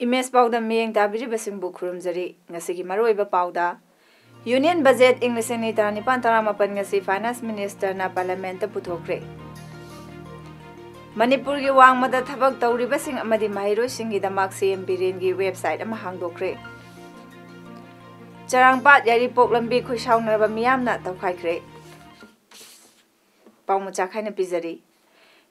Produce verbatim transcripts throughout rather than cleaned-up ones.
Image ꯄꯥꯎꯗ ꯃꯤꯠꯌꯦꯡ ꯇꯥꯕꯤꯔꯤꯕꯁꯤꯡꯕꯨ ꯈꯨꯔꯨꯝꯖꯔꯤ꯫ ꯉꯁꯤꯒꯤ ꯃꯔꯨꯑꯣꯏꯕ ꯄꯥꯎꯗ, ꯌꯨꯅꯤꯌꯟ ꯕꯖꯦꯠ ꯏꯪ ꯂꯤꯁꯤꯡ ꯑꯅꯤ ꯇꯔꯥꯅꯤꯄꯥꯟ ꯇꯔꯥꯃꯥꯄꯟ ꯉꯁꯤ ꯐꯥꯏꯅꯥꯟꯁ ꯃꯤꯅꯤꯁꯇꯔꯅ ꯄꯥꯔꯂꯤꯌꯥꯃꯦꯟꯠꯇ ꯄꯨꯊꯣꯛꯈ꯭ꯔꯦ꯫ ꯃꯅꯤꯄꯨꯔꯒꯤ ꯋꯥꯡꯃꯗ ꯊꯕꯛ ꯇꯧꯔꯤꯕꯁꯤꯡ ꯑꯃꯗꯤ ꯃꯍꯩꯔꯣꯏꯁꯤꯡꯒꯤꯗꯃꯛ ꯁꯤ ꯑꯦꯝ ꯕꯤꯔꯦꯟꯒꯤ ꯋꯦꯕꯁꯥꯏꯠ ꯑꯃ ꯍꯥꯡꯗꯣꯛꯈ꯭ꯔꯦ꯫ ꯆꯔꯥꯡꯄꯥꯠ ꯌꯥꯏꯔꯤꯄꯣꯛ ꯂꯝꯕꯤ ꯈꯨꯠꯁꯥꯎꯅꯔꯕ ꯃꯤꯌꯥꯝꯅ ꯇꯧꯈꯥꯏꯈ꯭ꯔꯦ꯫ ꯄꯥꯎ ꯃꯆꯥ ꯈꯥꯏꯅ ꯄꯤꯖꯔꯤ꯫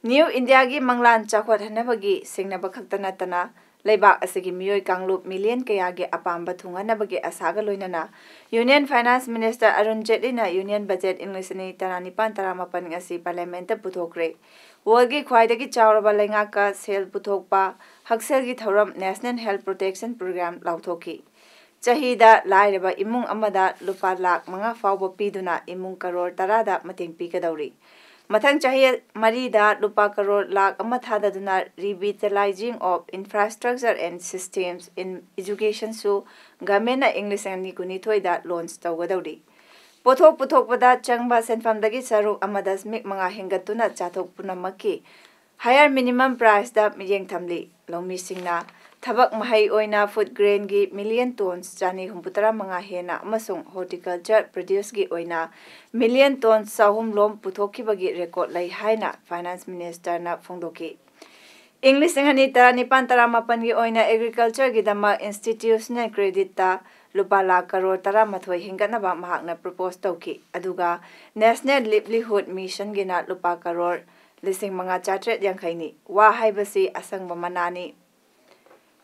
ꯅ꯭ꯌꯨ ꯏꯟꯗꯤꯌꯥꯒꯤ ꯃꯪꯂꯥꯟ ꯆꯥꯎꯈꯠꯍꯟꯅꯕꯒꯤ ꯁꯤꯡꯅꯕ ꯈꯛꯇ ꯅꯠꯇꯅ, ꯂꯩꯕꯥꯛ ꯑꯁꯤꯒꯤ ꯃꯤꯑꯣꯏ ꯀꯥꯡꯂꯨꯞ ꯃꯤꯂꯤꯌꯟ ꯀꯌꯥꯒꯤ ꯑꯄꯥꯝꯕ ꯊꯨꯡꯍꯟꯅꯕꯒꯤ ꯑꯁꯥꯒ ꯂꯣꯏꯅꯅ, ꯌꯨꯅꯤꯌꯟ ꯐꯥꯏꯅꯥꯟꯁ ꯃꯤꯅꯤꯁꯇꯔ ꯑꯔꯨꯟ ꯖꯦꯠꯂꯤꯅ ꯌꯨꯅꯤꯌꯟ ꯕꯖꯦꯠ ꯏꯪ ꯂꯤꯁꯤꯡ ꯑꯅꯤ ꯇꯔꯥꯅꯤꯄꯥꯟ ꯇꯔꯥꯃꯥꯄꯟ ꯉꯁꯤ ꯄꯥꯔꯂꯤꯌꯥꯃꯦꯟꯠꯇ ꯄꯨꯊꯣꯛꯈ꯭ꯔꯦ꯫ ꯋꯥꯔꯜꯒꯤ ꯈ꯭ꯋꯥꯏꯗꯒꯤ ꯆꯥꯎꯔꯕ ꯂꯩꯉꯥꯛꯀ ꯁꯦꯜ ꯄꯨꯊꯣꯛꯄ ꯍꯛꯁꯦꯜꯒꯤ ꯊꯧꯔꯝ National Health Protection Program ꯂꯥꯎꯊꯣꯛꯈꯤ꯫ ꯆꯍꯤꯗ ꯂꯥꯏꯔꯕ ꯏꯃꯨꯡ ꯑꯃꯗ ꯂꯨꯄꯥ ꯂꯥꯈ ꯃꯉꯥ ꯐꯥꯎꯕ ꯄꯤꯗꯨꯅ ꯏꯃꯨꯡ ꯀꯔꯣꯔ ꯇꯔꯥꯗ ꯃꯇꯦꯡ ꯄꯤꯒꯗꯧꯔꯤ꯫ ꯃꯊꯪ ꯆꯍꯤ ꯃꯔꯤꯗ ꯂꯨꯄꯥ ꯀꯔꯣꯔ ꯂꯥꯈ ꯑꯃ ꯊꯥꯗꯗꯨꯅ Revitalizing of Infrastructure and Systems in Educationꯁꯨ ꯒꯃꯦꯟꯅ ꯏꯪ ꯂꯤꯁꯤꯡ ꯑꯅꯤ ꯀꯨꯟꯅꯤꯊꯣꯏꯗ ꯂꯣꯟꯆ ꯇꯧꯒꯗꯧꯔꯤ꯫ ꯄꯣꯠꯊꯣꯛ ꯄꯨꯊꯣꯛꯄꯗ ꯆꯪꯕ ꯁꯦꯟꯐꯝꯗꯒꯤ ꯁꯔꯨꯛ ꯑꯃ ꯗꯁꯃꯤꯛ ꯃꯉꯥ ꯍꯦꯟꯒꯠꯇꯨꯅ ꯆꯥꯊꯣꯛ ꯄꯨꯝꯅꯃꯛꯀꯤ higher minimum priceꯇ ꯃꯤꯠꯌꯦꯡ ꯊꯝꯂꯤ꯫ ꯂꯧꯃꯤꯁꯤꯡꯅ ꯊꯕꯛ ꯃꯍꯩ ꯑꯣꯏꯅ ꯐꯨꯗ ꯒ꯭ꯔꯦꯟꯒꯤ ꯃꯤꯂꯤꯌꯟ ꯇꯣꯟꯁ ꯆꯥꯅꯤ ꯍꯨꯝꯐꯨꯇꯔꯥ ꯃꯉꯥ ꯍꯦꯟꯅ ꯑꯃꯁꯨꯡ ꯍꯣꯔꯇꯤꯀꯜꯆꯔ ꯄ꯭ꯔꯣꯗ꯭ꯌꯨꯁꯀꯤ ꯑꯣꯏꯅ ꯃꯤꯂꯤꯌꯟ ꯇꯣꯟꯁ ꯆꯍꯨꯝ ꯂꯣꯝ ꯄꯨꯊꯣꯛꯈꯤꯕꯒꯤ ꯔꯦꯀꯣꯔꯗ ꯂꯩ ꯍꯥꯏꯅ ꯐꯥꯏꯅꯥꯟꯁ ꯃꯤꯅꯤꯁꯇꯔꯅ ꯐꯣꯡꯗꯣꯛꯈꯤ꯫ ꯏꯪ ꯂꯤꯁꯤꯡ ꯑꯅꯤ ꯇꯔꯥꯅꯤꯄꯥꯟ ꯇꯔꯥꯃꯥꯄꯟꯒꯤ ꯑꯣꯏꯅ ꯑꯦꯒ꯭ꯔꯤꯀꯜꯆꯔꯒꯤꯗꯃꯛ ꯏꯟꯁꯇꯤꯇ꯭ꯌꯨꯁꯅꯦꯜ ꯀ꯭ꯔꯦꯗꯤꯠꯇ ꯂꯨꯄꯥ ꯂꯥꯈ ꯀꯔꯣꯔ ꯇꯔꯥꯃꯥꯊꯣꯏ ꯍꯦꯟꯒꯠꯅꯕ ꯃꯍꯥꯛꯅ ꯄ꯭ꯔꯣꯄꯣꯁ ꯇꯧꯈꯤ꯫ ꯑꯗꯨꯒ ꯅꯦꯁꯅꯦꯜ ꯂꯤꯚꯂꯤꯍꯨꯗ ꯃꯤꯁꯟꯒꯤꯅ ꯂꯨꯄꯥ ꯀꯔꯣꯔ ꯂꯤꯁꯤꯡ ꯃꯉꯥ ꯆꯥꯇ꯭ꯔꯦꯠ ꯌꯥꯡꯈꯩꯅꯤ꯫ ꯋꯥ ꯍꯥꯏꯕꯁꯤ ꯑꯁꯪꯕ ꯃꯅꯥꯅꯤ꯫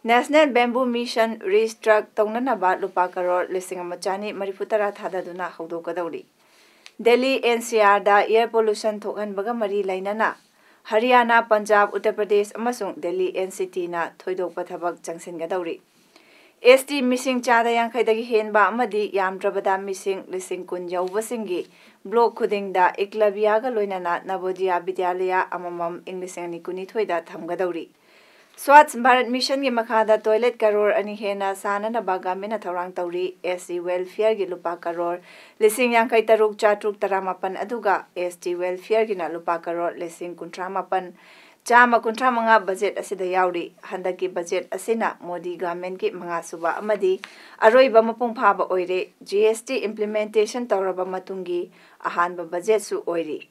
ꯅꯦꯁꯅꯦꯜ ꯕꯦꯝꯕꯨ ꯃꯤꯁꯟ ꯔꯤꯁꯇ꯭ꯔꯛ ꯇꯧꯅꯅꯕ ꯂꯨꯄꯥ ꯀꯔꯣꯔ ꯂꯤꯁꯤꯡ ꯑꯃ ꯆꯥꯅꯤ ꯃꯔꯤꯐꯨ ꯇꯔꯥ ꯊꯥꯗꯗꯨꯅ ꯍꯧꯗꯣꯛꯀꯗꯧꯔꯤ꯫ Delhi N C ꯑꯥꯔꯗ year pollution ꯊꯣꯛꯍꯟꯕꯒ ꯃꯔꯤ ꯂꯩꯅꯅ ꯍꯔꯤꯌꯥꯅꯥ, ꯄꯟꯖꯥꯕ, ꯎꯠꯇꯔ ꯄ꯭ꯔꯗꯦꯁ ꯑꯃꯁꯨꯡ ꯗꯦꯜꯂꯤ ꯑꯦꯟ ꯁꯤ ꯇꯤꯅ ꯊꯣꯏꯗꯣꯛꯄ ꯊꯕꯛ ꯆꯪꯁꯤꯟꯒꯗꯧꯔꯤ꯫ ꯑꯦꯁ ꯇꯤ ꯃꯤꯁꯤꯡ ꯆꯥꯗ ꯌꯥꯡꯈꯩꯗꯒꯤ ꯍꯦꯟꯕ ꯑꯃꯗꯤ ꯌꯥꯝꯗ꯭ꯔꯕꯗ ꯃꯤꯁꯤꯡ ꯂꯤꯁꯤꯡ ꯀꯨꯟ ꯌꯧꯕꯁꯤꯡꯒꯤ ꯕ꯭ꯂꯣꯛ ꯈꯨꯗꯤꯡꯗ ꯏꯛꯂꯕꯤꯌꯥꯒ ꯂꯣꯏꯅꯅ ꯅꯕꯣꯗꯤꯌꯥ ꯕꯤꯗ꯭ꯌꯥꯂꯌꯥ ꯑꯃꯃꯝ ꯏꯪ ꯂꯤꯁꯤꯡ ꯑꯅꯤ ꯀꯨꯟꯅꯤꯊꯣꯏꯗ ꯊꯝꯒꯗꯧꯔꯤ꯫ ꯁ꯭ꯋꯥꯆ ꯚꯥꯔꯠ ꯃꯤꯁꯟꯒꯤ ꯃꯈꯥꯗ ꯇꯣꯏꯂꯦꯠ ꯀꯔꯣꯔ ꯑꯅꯤ ꯍꯦꯟꯅ ꯁꯥꯅꯅꯕ ꯒꯃꯦꯟꯅ ꯊꯧꯔꯥꯡ ꯇꯧꯔꯤ꯫ ꯑꯦꯁ ꯁꯤ ꯋꯦꯜꯐꯤꯌꯔꯒꯤ ꯂꯨꯄꯥ ꯀꯔꯣꯔ ꯂꯤꯁꯤꯡ ꯌꯥꯡꯈꯩ ꯇꯔꯨꯛ ꯆꯥꯇ꯭ꯔꯨꯛ ꯇꯔꯥꯃꯥꯄꯟ ꯑꯗꯨꯒ ꯑꯦꯁ ꯇꯤ ꯋꯦꯜꯐꯤꯌꯔꯒꯤꯅ ꯂꯨꯄꯥ ꯀꯔꯣꯔ ꯂꯤꯁꯤꯡ ꯀꯨꯟꯊ꯭ꯔꯥ ꯃꯥꯄꯟ ꯆꯥꯝꯃ ꯀꯨꯟꯊ꯭ꯔꯥ ꯃꯉꯥ ꯕꯖꯦꯠ ꯑꯁꯤꯗ ꯌꯥꯎꯔꯤ꯫ ꯍꯟꯗꯛꯀꯤ ꯕꯖꯦꯠ ꯑꯁꯤꯅ ꯃꯣꯗꯤ ꯒꯚꯔꯟꯃꯦꯟꯠꯀꯤ ꯃꯉꯥꯁꯨꯕ ꯑꯃꯗꯤ ꯑꯔꯣꯏꯕ ꯃꯄꯨꯡ ꯐꯥꯕ ꯑꯣꯏꯔꯦ꯫ ꯖꯤ ꯑꯦꯁ ꯇꯤ ꯏꯝꯄ꯭ꯂꯤꯃꯦꯟꯇꯦꯁꯟ ꯇꯧꯔꯕ ꯃꯇꯨꯡꯒꯤ ꯑꯍꯥꯟꯕ ꯕꯖꯦꯠꯁꯨ ꯑꯣꯏꯔꯤ꯫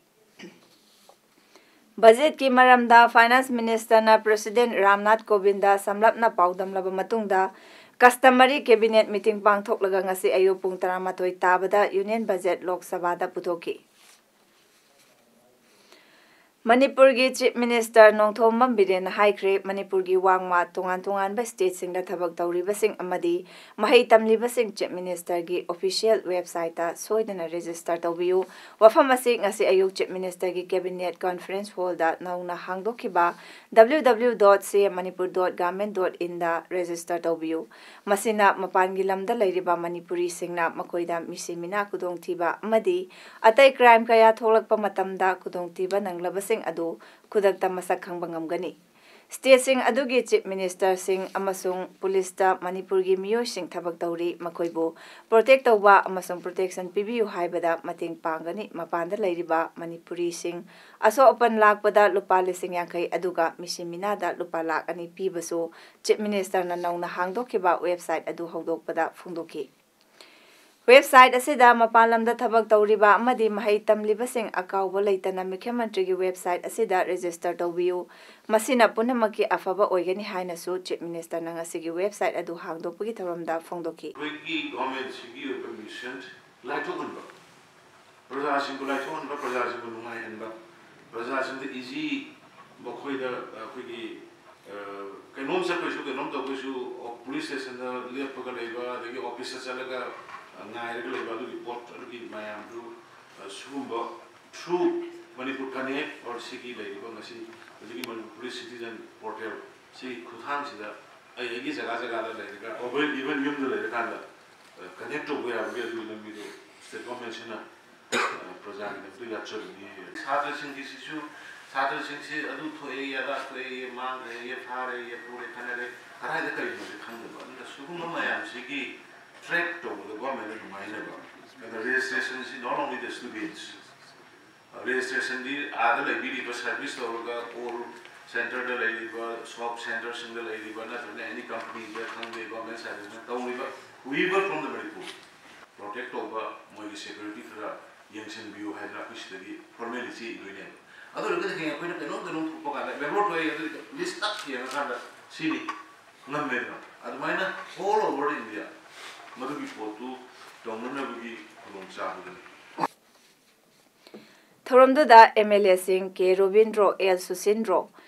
ꯕꯖꯦꯠꯀꯤ ꯃꯔꯝꯗ ꯐꯥꯏꯅꯥꯟꯁ ꯃꯤꯅꯤꯁꯇꯔꯅ ꯄ꯭ꯔꯦꯁꯤꯗꯦꯟꯠ ꯔꯥꯝꯅꯥꯊ ꯀꯣꯕꯤꯟꯗ ꯁꯝꯂꯞꯅ ꯄꯥꯎꯗꯝꯂꯕ ꯃꯇꯨꯡꯗ, ꯀꯁꯇꯃꯔꯤ ꯀꯦꯕꯤꯅꯦꯠ ꯃꯤꯇꯤꯡ ꯄꯥꯡꯊꯣꯛꯂꯒ ꯉꯁꯤ ꯑꯌꯨꯛ ꯄꯨꯡ ꯇꯔꯥꯃꯥꯊꯣꯏ ꯇꯥꯕꯗ ꯌꯨꯅꯤꯌꯟ ꯕꯖꯦꯠ ꯂꯣꯛ ꯁꯚꯥꯗ ꯄꯨꯊꯣꯛꯈꯤ꯫ ꯃꯅꯤꯄꯨꯔꯒꯤ ꯆꯤꯐ ꯃꯤꯅꯤꯁꯇꯔ ꯅꯣꯡꯊꯣꯝꯕꯝ ꯕꯤꯔꯦꯟꯅ ꯍꯥꯏꯈ꯭ꯔꯦ, ꯃꯅꯤꯄꯨꯔꯒꯤ ꯋꯥꯡꯃ ꯇꯣꯉꯥꯟ ꯇꯣꯉꯥꯟꯕ ꯁ꯭ꯇꯦꯠꯁꯤꯡꯗ ꯊꯕꯛ ꯇꯧꯔꯤꯕꯁꯤꯡ ꯑꯃꯗꯤ ꯃꯍꯩ ꯇꯝꯂꯤꯕꯁꯤꯡ ꯆꯤꯐ ꯃꯤꯅꯤꯁꯇꯔꯒꯤ ꯑꯣꯐꯤꯁꯤꯌꯦꯜ ꯋꯦꯕꯁꯥꯏꯠꯇ ꯁꯣꯏꯗꯅ ꯔꯦꯖꯤꯁꯇꯔ ꯇꯧꯕꯤꯌꯨ꯫ ꯋꯥꯐꯝ ꯑꯁꯤ ꯉꯁꯤ ꯑꯌꯨꯛ ꯆꯤꯐ ꯃꯤꯅꯤꯁꯇꯔꯒꯤ ꯀꯦꯕꯤꯅꯦꯠ ꯀꯟꯐꯔꯦꯟꯁ ꯍꯣꯜꯗ ꯅꯧꯅ ꯍꯥꯡꯗꯣꯛꯈꯤꯕ W W W dot C M Manipur dot government dot in the register ꯇꯧꯕꯤꯌꯨ꯫ ꯃꯁꯤꯅ ꯃꯄꯥꯟꯒꯤ ꯂꯝꯗ ꯂꯩꯔꯤꯕ ꯃꯅꯤꯄꯨꯔꯤꯁꯤꯡꯅ ꯃꯈꯣꯏꯗ ꯃꯤꯁꯤ ꯃꯤꯅꯥ ꯈꯨꯗꯣꯡꯊꯤꯕ ꯑꯃꯗꯤ ꯑꯇꯩ ꯀ꯭ꯔꯥꯏꯝ ꯀꯌꯥ ꯊꯣꯛꯂꯛꯄ ꯃꯇꯝꯗ ꯈꯨꯗꯣꯡꯊꯤꯕ ꯅꯪꯂꯕꯁꯤꯡ ꯑꯗꯨ ꯈꯨꯗꯛꯇ ꯃꯁꯛ ꯈꯪꯕ ꯉꯝꯒꯅꯤ꯫ ꯁ꯭ꯇꯦꯠꯁꯤꯡ ꯑꯗꯨꯒꯤ ꯆꯤꯐ ꯃꯤꯅꯤꯁꯇꯔꯁꯤꯡ ꯑꯃꯁꯨꯡ ꯄꯨꯂꯤꯁꯇ ꯃꯅꯤꯄꯨꯔꯒꯤ ꯃꯤꯑꯣꯏꯁꯤꯡ ꯊꯕꯛ ꯇꯧꯔꯤ, ꯃꯈꯣꯏꯕꯨ ꯄ꯭ꯔꯣꯇꯦꯛ ꯇꯧꯕ ꯑꯃꯁꯨꯡ ꯄ꯭ꯔꯣꯇꯦꯛꯁꯟ ꯄꯤꯕꯤꯌꯨ ꯍꯥꯏꯕꯗ ꯃꯇꯦꯡ ꯄꯥꯡꯒꯅꯤ꯫ ꯃꯄꯥꯟꯗ ꯂꯩꯔꯤꯕ ꯃꯅꯤꯄꯨꯔꯤꯁꯤꯡ ꯑꯁꯣꯛ ꯑꯄꯟ ꯂꯥꯛꯄꯗ ꯂꯨꯄꯥ ꯂꯤꯁꯤꯡ ꯌꯥꯡꯈꯩ ꯑꯗꯨꯒ ꯃꯤꯁꯤ ꯃꯤꯅꯥꯗ ꯂꯨꯄꯥ ꯂꯥꯈ ꯑꯅꯤ ꯄꯤꯕꯁꯨ ꯆꯤꯐ ꯃꯤꯅꯤꯁꯇꯔꯅ ꯅꯧꯅ ꯍꯥꯡꯗꯣꯛꯈꯤꯕ ꯋꯦꯕꯁꯥꯏꯠ ꯑꯗꯨ ꯍꯧꯗꯣꯛꯄꯗ ꯐꯣꯡꯗꯣꯛꯈꯤ꯫ ꯋꯦꯕꯁꯥꯏꯠ ꯑꯁꯤꯗ ꯃꯄꯥꯟ ꯂꯝꯗ ꯊꯕꯛ ꯇꯧꯔꯤꯕ ꯑꯃꯗꯤ ꯃꯍꯩ ꯇꯝꯂꯤꯕꯁꯤꯡ ꯑꯀꯥꯎꯕ ꯂꯩꯇꯅ ꯃꯨꯈ꯭ꯌ ꯃꯟꯇ꯭ꯔꯤꯒꯤ ꯋꯦꯕꯁꯥꯏꯠ ꯑꯁꯤꯗ ꯔꯦꯖꯤꯁꯇꯔ ꯇꯧꯕꯤꯌꯨ꯫ ꯃꯁꯤꯅ ꯄꯨꯝꯅꯃꯛꯀꯤ ꯑꯐꯕ ꯑꯣꯏꯒꯅꯤ ꯍꯥꯏꯅꯁꯨ ꯆꯤꯐ ꯃꯤꯅꯤꯁꯇꯔꯅ ꯉꯁꯤꯒꯤ ꯋꯦꯕꯁꯥꯏꯠ ꯑꯗꯨ ꯍꯥꯡꯗꯣꯛꯄꯒꯤ ꯊꯧꯔꯝꯗ ꯐꯣꯡꯗꯣꯛꯈꯤ꯫ ꯑꯩꯈꯣꯏꯒꯤ ꯒꯣꯔꯃꯦꯟꯁꯤꯒꯤ ꯑꯣꯏꯕ ꯃꯤꯁꯟ ꯂꯥꯏꯊꯣꯛꯍꯟꯕ, ꯄ꯭ꯔꯖꯥꯁꯤꯡꯕꯨ ꯂꯥꯏꯊꯣꯛꯍꯟꯕ, ꯄ꯭ꯔꯖꯥꯁꯤꯡꯕꯨ ꯅꯨꯡꯉꯥꯏꯍꯟꯕ, ꯄ꯭ꯔꯖꯥꯁꯤꯡꯗ ꯏꯖꯤ, ꯃꯈꯣꯏꯗ ꯑꯩꯈꯣꯏꯒꯤ, ꯑ, ꯀꯩꯅꯣꯝ ꯆꯠꯄꯩꯁꯨ, ꯀꯩꯅꯣꯝ ꯇꯧꯕꯩꯁꯨ, ꯑꯣ, ꯄꯨꯂꯤꯁ ꯁ꯭ꯇꯦꯁꯟꯗ ꯂꯦꯞꯄꯒ ꯂꯩꯕ, ꯑꯗꯒꯤ ꯑꯣꯐꯤꯁꯇ ꯆꯠꯂꯒ, ꯑ, ꯉꯥꯏꯔꯒ ꯂꯩꯕ, ꯑꯗꯨꯒꯤ ꯄꯣꯠ, ꯑꯗꯨꯒꯤ ꯃꯌꯥꯝꯗꯨ, ꯑ, ꯁꯤꯒꯨꯝꯕ through Manipur Connect or ꯁꯤꯒꯤ ꯂꯩꯔꯤꯕ ꯉꯁꯤ ꯍꯧꯖꯤꯛꯀꯤ Manipur Police Citizen Portal ꯁꯤꯒꯤ ꯈꯨꯠꯊꯥꯡꯁꯤꯗ ꯑꯩ ꯑꯩꯒꯤ ꯖꯒꯥ ꯖꯒꯥꯗ ꯂꯩꯔꯒ, ꯃꯣꯕꯥꯏꯜ, ꯏꯚꯟ ꯌꯨꯝꯗ ꯂꯩꯔꯀꯥꯟꯗ ꯀꯅꯦꯛ ꯇꯧꯕ ꯌꯥꯕꯒꯤ ꯑꯗꯨꯒꯤ ꯂꯝꯕꯤꯗꯣ ꯁ꯭ꯇꯦꯠ ꯒꯣꯔꯃꯦꯟꯁꯤꯅ ꯄ꯭ꯔꯖꯥꯒꯤꯗꯃꯛꯇ ꯌꯥꯠꯆꯕꯅꯤ꯫ ꯁꯥꯇ꯭ꯔꯁꯤꯡꯁꯤꯁꯨ, ꯁꯥꯇ꯭ꯔꯁꯤꯡꯁꯤ ꯑꯗꯨ ꯊꯣꯛꯑꯦ, ꯑꯗꯥ ꯊꯣꯛꯑꯦ, ꯃꯥꯡꯈ꯭ꯔꯦ, ꯐꯥꯔꯦ, ꯄꯨꯔꯦ, ꯈꯠꯅꯔꯦ, ꯀꯗꯥꯏꯗ ꯀꯔꯤꯅꯣꯁꯦ ꯈꯪꯗꯕ꯫ ꯑꯗꯨꯅ ꯁꯤꯒꯨꯝꯕ ꯃꯌꯥꯝꯁꯤꯒꯤ ꯇ꯭ꯔꯦꯛ ꯇꯧꯕꯗ ꯒꯣꯔꯃꯦꯟꯗ ꯅꯨꯡꯉꯥꯏꯅꯕ꯫ ꯑꯗ ꯔꯦꯖꯤꯁꯇ꯭ꯔꯦꯁꯟꯁꯤ not only the students, ꯔꯦꯖꯤꯁꯇ꯭ꯔꯦꯁꯟꯗꯤ ꯑꯥꯗ ꯂꯩꯕꯤꯔꯤꯕ, ꯁꯔꯚꯤꯁ ꯇꯧꯔꯒ ꯀꯣꯜ ꯁꯦꯟꯇꯔꯗ ꯂꯩꯔꯤꯕ, ꯁꯣꯞ ꯁꯦꯟꯇꯔꯁꯤꯡꯗ ꯂꯩꯔꯤꯕ, ꯅꯠꯇ꯭ꯔꯒꯅ ꯑꯦꯅꯤ ꯀꯝꯄꯅꯤꯗ ꯈꯪꯗꯦ, ꯒꯣꯔꯃꯦꯟ ꯁꯔꯚꯤꯁꯅ ꯇꯧꯔꯤꯕ, whoever from the Manipur, protect ꯇꯧꯕ, ꯃꯣꯏꯒꯤ ꯁꯦꯀ꯭ꯌꯨꯔꯤꯇꯤ ꯈꯔ ꯌꯦꯡꯁꯤꯟꯕꯤꯌꯨ ꯍꯥꯏꯗꯅ ꯑꯩꯈꯣꯏ ꯁꯤꯗꯒꯤ ꯐꯣꯔꯃꯦꯜꯂꯤ ꯆꯦ ꯏꯗꯣꯏꯅꯦꯕ꯫ ꯑꯗꯨ ꯑꯣꯏꯔꯒꯗꯤ ꯍꯌꯦꯡ ꯑꯩꯈꯣꯏꯅ ꯀꯩꯅꯣꯝ ꯀꯩꯅꯣꯝ ꯊꯣꯛꯄ ꯀꯥꯟꯗ, ꯕꯦꯡꯒ꯭ꯂꯣꯔ ꯊꯣꯛꯑꯦ, ꯑꯗꯨꯗꯤ ꯂꯤꯁ ꯇꯛ ꯌꯦꯡꯉꯀꯥꯟꯗ ꯁꯤꯅꯤ ꯉꯝꯃꯦꯗꯅ꯫ ꯑꯗꯨꯃꯥꯏꯅ all over India ꯃꯗꯨꯒꯤ ꯄꯣꯠꯇꯨ ꯇꯧꯅꯅꯕꯒꯤ ꯈꯨꯗꯣꯡꯆꯥꯕꯗꯨꯅꯤ꯫ ꯊꯧꯔꯝꯗꯨꯗ ꯑꯦꯝ ꯑꯦꯜ ꯑꯦꯁꯤꯡ K Robindro, L Susindro,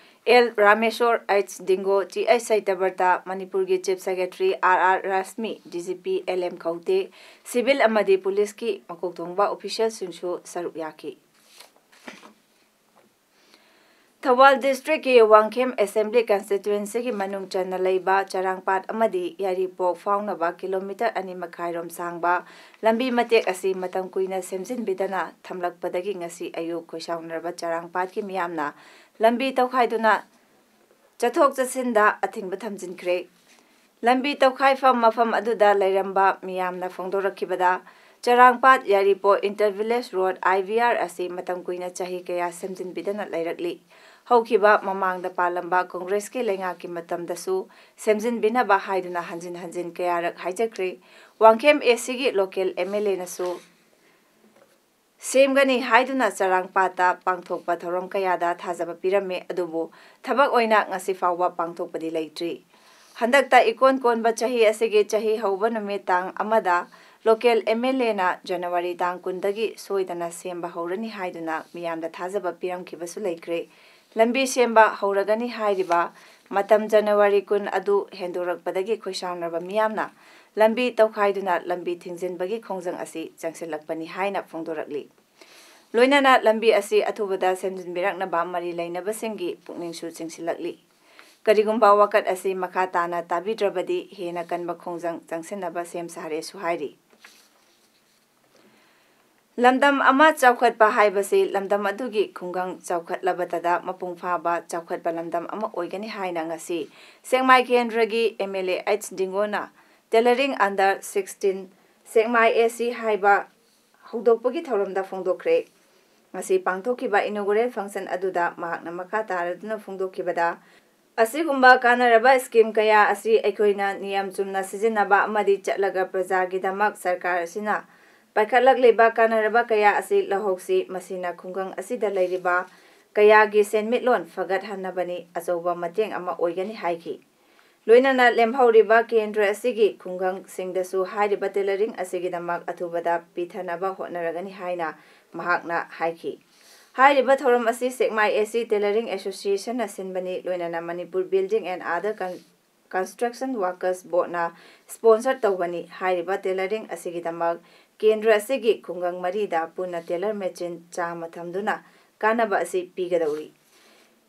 L Rameshwar, H Dingo, G H Seitabrata, ꯃꯅꯤꯄꯨꯔꯒꯤ chief secretary R R Rashmi, D G P L M Khaute, civil ꯑꯃꯗꯤ ꯄꯨꯂꯤꯁꯀꯤ ꯃꯀꯣꯛ ꯊꯣꯡꯕ ꯑꯣꯐꯤꯁꯤꯌꯦꯜꯁꯤꯡꯁꯨ ꯁꯔꯨꯛ ꯌꯥꯈꯤ꯫ ꯊꯧꯕꯥꯜ ꯗꯤꯁꯇ꯭ꯔꯤꯛꯀꯤ ꯋꯥꯡꯈꯦꯝ ꯑꯦꯁꯦꯝꯕ꯭ꯂꯤ ꯀꯟꯁꯇꯤꯇ꯭ꯋꯦꯟꯁꯤꯒꯤ ꯃꯅꯨꯡ ꯆꯟꯅ ꯂꯩꯕ ꯆꯔꯥꯡꯄꯥꯠ ꯑꯃꯗꯤ ꯌꯥꯏꯔꯤꯄꯣꯛ ꯐꯥꯎꯅꯕ ꯀꯤꯂꯣꯃꯤꯇꯔ ꯑꯅꯤ ꯃꯈꯥꯏꯔꯣꯝ ꯁꯥꯡꯕ ꯂꯝꯕꯤ ꯃꯇꯦꯛ ꯑꯁꯤ ꯃꯇꯝ ꯀꯨꯏꯅ ꯁꯦꯝꯖꯤꯟꯕꯤꯗꯅ ꯊꯝꯂꯛꯄꯗꯒꯤ ꯉꯁꯤ ꯑꯌꯨꯛ ꯈꯣꯏꯁꯥꯎꯅꯔꯕ ꯆꯔꯥꯡꯄꯥꯠꯀꯤ ꯃꯤꯌꯥꯝꯅ ꯂꯝꯕꯤ ꯇꯧꯈꯥꯏꯗꯨꯅ ꯆꯠꯊꯣꯛ ꯆꯠꯁꯤꯟꯗ ꯑꯊꯤꯡꯕ ꯊꯝꯖꯤꯟꯈ꯭ꯔꯦ꯫ ꯂꯝꯕꯤ ꯇꯧꯈꯥꯏꯐꯝ ꯃꯐꯝ ꯑꯗꯨꯗ ꯂꯩꯔꯝꯕ ꯃꯤꯌꯥꯝꯅ ꯐꯣꯡꯗꯣꯔꯛꯈꯤꯕꯗ, ꯆꯔꯥꯡꯄꯥꯠ ꯌꯥꯏꯔꯤꯄꯣꯛ ꯏꯟꯇꯔ ꯚꯤꯂꯦꯖ ꯔꯣꯗ, ꯑꯥꯏ ꯚꯤ ꯑꯥꯔ, ꯑꯁꯤ ꯃꯇꯝ ꯀꯨꯏꯅ ꯆꯍꯤ ꯀꯌꯥ ꯁꯦꯝꯖꯤꯟꯕꯤꯗꯅ ꯂꯩꯔꯛꯂꯤ꯫ ꯍꯧꯈꯤꯕ ꯃꯃꯥꯡꯗ ꯄꯥꯜꯂꯝꯕ ꯀꯣꯡꯒ꯭ꯔꯦꯁꯀꯤ ꯂꯩꯉꯥꯛꯀꯤ ꯃꯇꯝꯗꯁꯨ ꯁꯦꯝꯖꯤꯟꯕꯤꯅꯕ ꯍꯥꯏꯗꯨꯅ ꯍꯟꯖꯤꯟ ꯍꯟꯖꯤꯟ ꯀꯌꯥꯔꯛ ꯍꯥꯏꯖꯈ꯭ꯔꯦ꯫ ꯋꯥꯡꯈꯦꯝ ꯑꯦ ꯁꯤꯒꯤ ꯂꯣꯀꯦꯜ ꯑꯦꯝ ꯑꯦꯜ ꯑꯦꯅꯁꯨ ꯁꯦꯝꯒꯅꯤ ꯍꯥꯏꯗꯨꯅ ꯆꯔꯥꯡꯄꯥꯠꯇ ꯄꯥꯡꯊꯣꯛꯄ ꯊꯧꯔꯝ ꯀꯌꯥꯗ ꯊꯥꯖꯕ ꯄꯤꯔꯝꯃꯤ, ꯑꯗꯨꯕꯨ ꯊꯕꯛ ꯑꯣꯏꯅ ꯉꯁꯤ ꯐꯥꯎꯕ ꯄꯥꯡꯊꯣꯛꯄꯗꯤ ꯂꯩꯇ꯭ꯔꯤ꯫ ꯍꯟꯗꯛꯇ ꯏꯀꯣꯟ ꯀꯣꯟꯕ ꯆꯍꯤ ꯑꯁꯤꯒꯤ ꯆꯍꯤ ꯍꯧꯕ ꯅꯨꯃꯤꯠ ꯇꯥꯡ ꯑꯃꯗ ꯂꯣꯀꯦꯜ ꯑꯦꯝ ꯑꯦꯜ ꯑꯦꯅ ꯖꯅꯋꯥꯔꯤ ꯇꯥꯡ ꯀꯨꯟꯗꯒꯤ ꯁꯣꯏꯗꯅ ꯁꯦꯝꯕ ꯍꯧꯔꯅꯤ ꯍꯥꯏꯗꯨꯅ ꯃꯤꯌꯥꯝꯗ ꯊꯥꯖꯕ ꯄꯤꯔꯝꯈꯤꯕꯁꯨ ꯂꯩꯈ꯭ꯔꯦ꯫ ꯂꯝꯕꯤ ꯁꯦꯝꯕ ꯍꯧꯔꯒꯅꯤ ꯍꯥꯏꯔꯤꯕ ꯃꯇꯝ ꯖꯅꯋꯥꯔꯤ ꯀꯨꯟ ꯑꯗꯨ ꯍꯦꯟꯗꯣꯔꯛꯄꯗꯒꯤ ꯈꯣꯏꯁꯥꯎꯅꯔꯕ ꯃꯤꯌꯥꯝꯅ ꯂꯝꯕꯤ ꯇꯧꯈꯥꯏꯗꯨꯅ ꯂꯝꯕꯤ ꯊꯤꯡꯖꯤꯟꯕꯒꯤ ꯈꯣꯡꯖꯪ ꯑꯁꯤ ꯆꯪꯁꯤꯜꯂꯛꯄꯅꯤ ꯍꯥꯏꯅ ꯐꯣꯡꯗꯣꯔꯛꯂꯤ꯫ ꯂꯣꯏꯅꯅ ꯂꯝꯕꯤ ꯑꯁꯤ ꯑꯊꯨꯕꯗ ꯁꯦꯝꯖꯤꯟꯕꯤꯔꯛꯅꯕ ꯃꯔꯤ ꯂꯩꯅꯕꯁꯤꯡꯒꯤ ꯄꯨꯛꯅꯤꯡꯁꯨ ꯆꯤꯡꯁꯤꯜꯂꯛꯂꯤ꯫ ꯀꯔꯤꯒꯨꯝꯕ ꯋꯥꯀꯠ ꯑꯁꯤ ꯃꯈꯥ ꯇꯥꯅ ꯇꯥꯕꯤꯗ꯭ꯔꯕꯗꯤ ꯍꯦꯟꯅ ꯀꯟꯕ ꯈꯣꯡꯖꯪ ꯆꯪꯁꯤꯟꯅꯕ ꯁꯦꯝ ꯁꯥꯔꯦꯁꯨ ꯍꯥꯏꯔꯤ꯫ ꯂꯝꯗꯝ ꯑꯃ ꯆꯥꯎꯈꯠꯄ ꯍꯥꯏꯕꯁꯤ ꯂꯝꯗꯝ ꯑꯗꯨꯒꯤ ꯈꯨꯡꯒꯪ ꯆꯥꯎꯈꯠꯂꯕꯇꯗ ꯃꯄꯨꯡ ꯐꯥꯕ ꯆꯥꯎꯈꯠꯄ ꯂꯝꯗꯝ ꯑꯃ ꯑꯣꯏꯒꯅꯤ ꯍꯥꯏꯅ ꯉꯁꯤ ꯁꯦꯛꯃꯥꯏ ꯀꯦꯟꯗ꯭ꯔꯒꯤ M L A H ꯗꯤꯡꯒꯣꯅ Tailoring Under sixteen Sekmai A C ꯍꯥꯏꯕ ꯍꯧꯗꯣꯛꯄꯒꯤ ꯊꯧꯔꯝꯗ ꯐꯣꯡꯗꯣꯛꯈ꯭ꯔꯦ꯫ ꯉꯁꯤ ꯄꯥꯡꯊꯣꯛꯈꯤꯕ inaugural function ꯑꯗꯨꯗ ꯃꯍꯥꯛꯅ ꯃꯈꯥ ꯇꯥꯔꯗꯨꯅ ꯐꯣꯡꯗꯣꯛꯈꯤꯕꯗ, ꯑꯁꯤꯒꯨꯝꯕ ꯀꯥꯟꯅꯔꯕ scheme ꯀꯌꯥ ꯑꯁꯤ ꯑꯩꯈꯣꯏꯅ ꯅꯤꯌꯝ ꯆꯨꯝꯅ ꯁꯤꯖꯤꯟꯅꯕ ꯑꯃꯗꯤ ꯆꯠꯂꯒ ꯄ꯭ꯔꯖꯥꯒꯤꯗꯃꯛ ꯁꯔꯀꯥꯔ ꯑꯁꯤꯅ ꯄꯥꯏꯈꯠꯂꯛꯂꯤꯕ ꯀꯥꯟꯅꯔꯕ ꯀꯌꯥ ꯑꯁꯤ ꯂꯧꯍꯧꯁꯤ꯫ ꯃꯁꯤꯅ ꯈꯨꯡꯒꯪ ꯑꯁꯤꯗ ꯂꯩꯔꯤꯕ ꯀꯌꯥꯒꯤ ꯁꯦꯟꯃꯤꯠꯂꯣꯟ ꯐꯒꯠꯍꯟꯅꯕꯅꯤ ꯑꯆꯧꯕ ꯃꯇꯦꯡ ꯑꯃ ꯑꯣꯏꯒꯅꯤ ꯍꯥꯏꯈꯤ꯫ ꯂꯣꯏꯅꯅ ꯂꯦꯝꯍꯧꯔꯤꯕ ꯀꯦꯟꯗ꯭ꯔ ꯑꯁꯤꯒꯤ ꯈꯨꯡꯒꯪꯁꯤꯡꯗꯁꯨ ꯍꯥꯏꯔꯤꯕ tailoring ꯑꯁꯤꯒꯤꯗꯃꯛ ꯑꯊꯨꯕꯗ ꯄꯤꯊꯅꯕ ꯍꯣꯠꯅꯔꯒꯅꯤ ꯍꯥꯏꯅ ꯃꯍꯥꯛꯅ ꯍꯥꯏꯈꯤ꯫ ꯍꯥꯏꯔꯤꯕ ꯊꯧꯔꯝ ꯑꯁꯤ ꯁꯦꯛꯃꯥꯏ A C Tailoring Associationꯅ ꯁꯤꯟꯕꯅꯤ, ꯂꯣꯏꯅꯅ Manipur Building and Other Con-, Construction Workers Boardꯅ sponsor ꯇꯧꯕꯅꯤ꯫ ꯍꯥꯏꯔꯤꯕ tailoring ꯑꯁꯤꯒꯤꯗꯃꯛ ꯀꯦꯟꯗ꯭ꯔ ꯑꯁꯤꯒꯤ ꯈꯨꯡꯒꯪ ꯃꯔꯤꯗ ꯄꯨꯟꯅ tailor machine ꯆꯥꯝꯃ ꯊꯝꯗꯨꯅ ꯀꯥꯟꯅꯕ ꯑꯁꯤ ꯄꯤꯒꯗꯧꯔꯤ꯫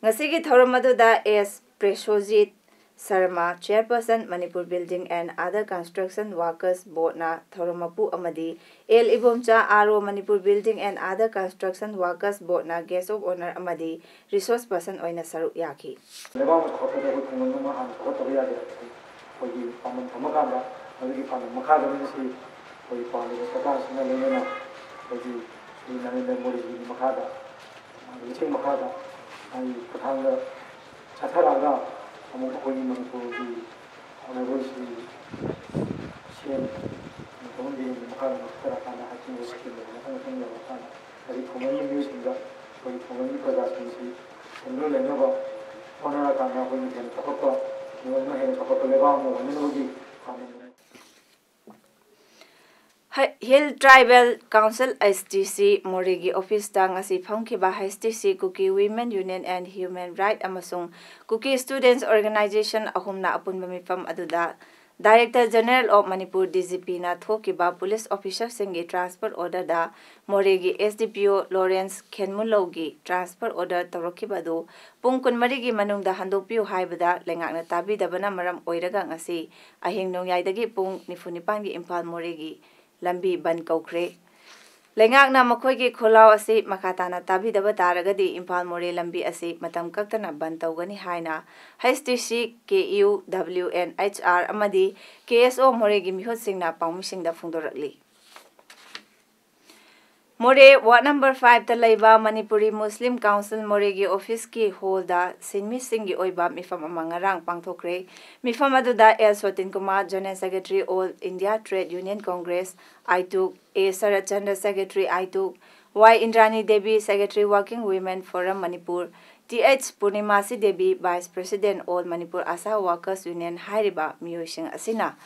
ꯉꯁꯤꯒꯤ ꯊꯧꯔꯝ ꯑꯗꯨꯗ S ꯄ꯭ꯔꯦꯁꯣꯖꯤꯠ Sharma, Chairperson, Manipur Building and Other Construction Workers Boardꯅ ꯊꯧꯔꯝ ꯃꯄꯨ ꯑꯃꯗꯤ L Ibomcha, R O, Manipur Building and Other Construction Workers Boardꯅ Guest of Honour ꯑꯃꯗꯤ Resource Person ꯑꯣꯏꯅ ꯁꯔꯨꯛ ꯌꯥꯈꯤ꯫ ꯂꯩꯕꯥꯛ ꯑꯃ ꯆꯥꯎꯈꯠꯄꯗ ꯑꯩꯈꯣꯏ ꯈꯨꯡꯒꯪ ꯑꯃ ꯍꯥꯟꯅ ꯆꯥꯎꯈꯠꯇꯕ ꯌꯥꯗꯦ꯫ ꯑꯩꯈꯣꯏꯒꯤ ꯄꯥꯟꯗꯝ ꯊꯝꯃꯀꯥꯟꯗ ꯃꯗꯨꯒꯤ ꯄꯥꯟꯗꯝ ꯃꯈꯥꯗꯅꯤ ꯉꯁꯤ ꯑꯩꯈꯣꯏꯒꯤ ꯄꯥꯜꯂꯤꯕ ꯁꯔꯀꯥꯔꯁꯤꯅ ꯂꯣꯏꯅꯅ ꯑꯩꯈꯣꯏꯒꯤ ꯁ꯭ꯔꯤ ꯅꯔꯦꯟꯗ꯭ꯔ ꯃꯣꯗꯤꯖꯤꯒꯤ ꯃꯈꯥꯗ, ꯃꯥꯒꯤ ꯂꯨꯆꯤꯡ ꯃꯈꯥꯗ, ꯃꯥꯒꯤ ꯈꯨꯠꯊꯥꯡꯗ ꯆꯠꯊꯔꯛꯑꯒ ꯑꯃꯨꯛ ꯑꯩꯈꯣꯏꯒꯤ ꯃꯅꯤꯄꯨꯔꯒꯤ Honourable ꯁ꯭ꯔꯤ C M ꯄꯥꯕꯨꯡ ꯕꯤꯔꯦꯟꯒꯤ ꯃꯈꯥꯗ ꯆꯠꯊꯔꯀꯥꯟꯗ ꯍꯥꯏꯀꯤꯡ ꯁ꯭ꯀꯤꯝ ꯃꯊꯪ ꯃꯊꯪ ꯌꯧꯔꯀꯥꯟꯗ ꯍꯥꯏꯗꯤ ꯈꯨꯡꯒꯪꯒꯤ ꯃꯤꯑꯣꯏꯁꯤꯡꯗ ꯑꯩꯈꯣꯏꯒꯤ ꯈꯨꯡꯒꯪꯒꯤ ꯄ꯭ꯔꯖꯥꯁꯤꯡꯁꯤ ꯁꯦꯟꯗꯣꯏ ꯂꯩꯅꯕ ꯍꯣꯠꯅꯔꯀꯥꯟꯗ ꯑꯩꯈꯣꯏꯒꯤ ꯍꯦꯟꯅ ꯆꯥꯎꯈꯠꯄ, ꯈꯨꯡꯒꯪꯅ ꯍꯦꯟꯅ ꯆꯥꯎꯈꯠꯄ ꯂꯩꯕꯥꯛ ꯑꯃ ꯑꯣꯏꯅꯅꯕꯒꯤ ꯄꯥꯟꯗꯝ ꯂꯩ꯫ ꯍ-, Hill Tribal Council H T C ꯃꯣꯔꯦꯒꯤ officeꯇ ꯉꯁꯤ ꯐꯝꯈꯤꯕ H T C Kuki Women Union and Human Right ꯑꯃꯁꯨꯡ Kuki Students Organization ꯑꯍꯨꯝꯅ ꯑꯄꯨꯟꯕ ꯃꯤꯐꯝ ꯑꯗꯨꯗ Director General of Manipur, D G P ꯅ ꯊꯣꯛꯈꯤꯕ police officer ꯁꯤꯡꯒꯤ transfer order ꯗ ꯃꯣꯔꯦꯒꯤ S D P O Lawrence ꯈꯦꯟꯃꯨꯂꯧꯒꯤ transfer order ꯇꯧꯔꯛꯈꯤꯕ ꯑꯗꯨ ꯄꯨꯡ ꯀꯨꯟꯃꯔꯤꯒꯤ ꯃꯅꯨꯡꯗ ꯍꯟꯗꯣꯛꯄꯤꯌꯨ ꯍꯥꯏꯕꯗ ꯂꯩꯉꯥꯛꯅ ꯇꯥꯕꯤꯗꯕꯅ ꯃꯔꯝ ꯑꯣꯏꯔꯒ ꯉꯁꯤ ꯑꯍꯤꯡ ꯅꯣꯡꯌꯥꯏꯗꯒꯤ ꯄꯨꯡ ꯅꯤꯐꯨ ꯅꯤꯄꯥꯟꯒꯤ ꯏꯝꯐꯥꯜ ꯃꯣꯔꯦꯒꯤ ꯂꯝꯕꯤ ꯕꯟ ꯀꯧꯈ꯭ꯔꯦ꯫ ꯂꯩꯉꯥꯛꯅ ꯃꯈꯣꯏꯒꯤ ꯈꯣꯜꯂꯥꯎ ꯑꯁꯤ ꯃꯈꯥ ꯇꯥꯅ ꯇꯥꯕꯤꯗꯕ ꯇꯥꯔꯒꯗꯤ ꯏꯝꯐꯥꯜ ꯃꯣꯔꯦ ꯂꯝꯕꯤ ꯑꯁꯤ ꯃꯇꯝ ꯀꯛꯇꯅ ꯕꯟ ꯇꯧꯒꯅꯤ ꯍꯥꯏꯅ H T C, K U, W N H R ꯑꯃꯗꯤ K S O ꯃꯣꯔꯦꯒꯤ ꯃꯤꯍꯨꯠꯁꯤꯡꯅ ꯄꯥꯎꯃꯤꯁꯤꯡꯗ ꯐꯣꯡꯗꯣꯔꯛꯂꯤ꯫ ꯃꯣꯔꯦ ward number five ꯇ ꯂꯩꯕ Manipuri Muslim Council ꯃꯣꯔꯦꯒꯤ office ꯀꯤ hall ꯗ ꯁꯤꯟꯃꯤꯁꯤꯡꯒꯤ ꯑꯣꯏꯕ ꯃꯤꯐꯝ ꯑꯃ ꯉꯔꯥꯡ ꯄꯥꯡꯊꯣꯛꯈ꯭ꯔꯦ꯫ ꯃꯤꯐꯝ ꯑꯗꯨꯗ L ꯁꯣꯇꯤꯟ Kumar, General Secretary, All India Trade Union Congress, ꯑꯥꯏꯇꯨꯛ, A shirt Chandra, Secretary, ꯑꯥꯏꯇꯨꯛ, Y ꯏꯟꯗ꯭ꯔꯥꯅꯤ Devi, Secretary, Working Women Forum Manipur, Th ꯄꯨꯔꯅꯤꯃꯥꯁꯤ Devi, Vice President, All Manipur ASHA Workers Union ꯍꯥꯏꯔꯤꯕ ꯃꯤꯑꯣꯏꯁꯤꯡ ꯑꯁꯤꯅ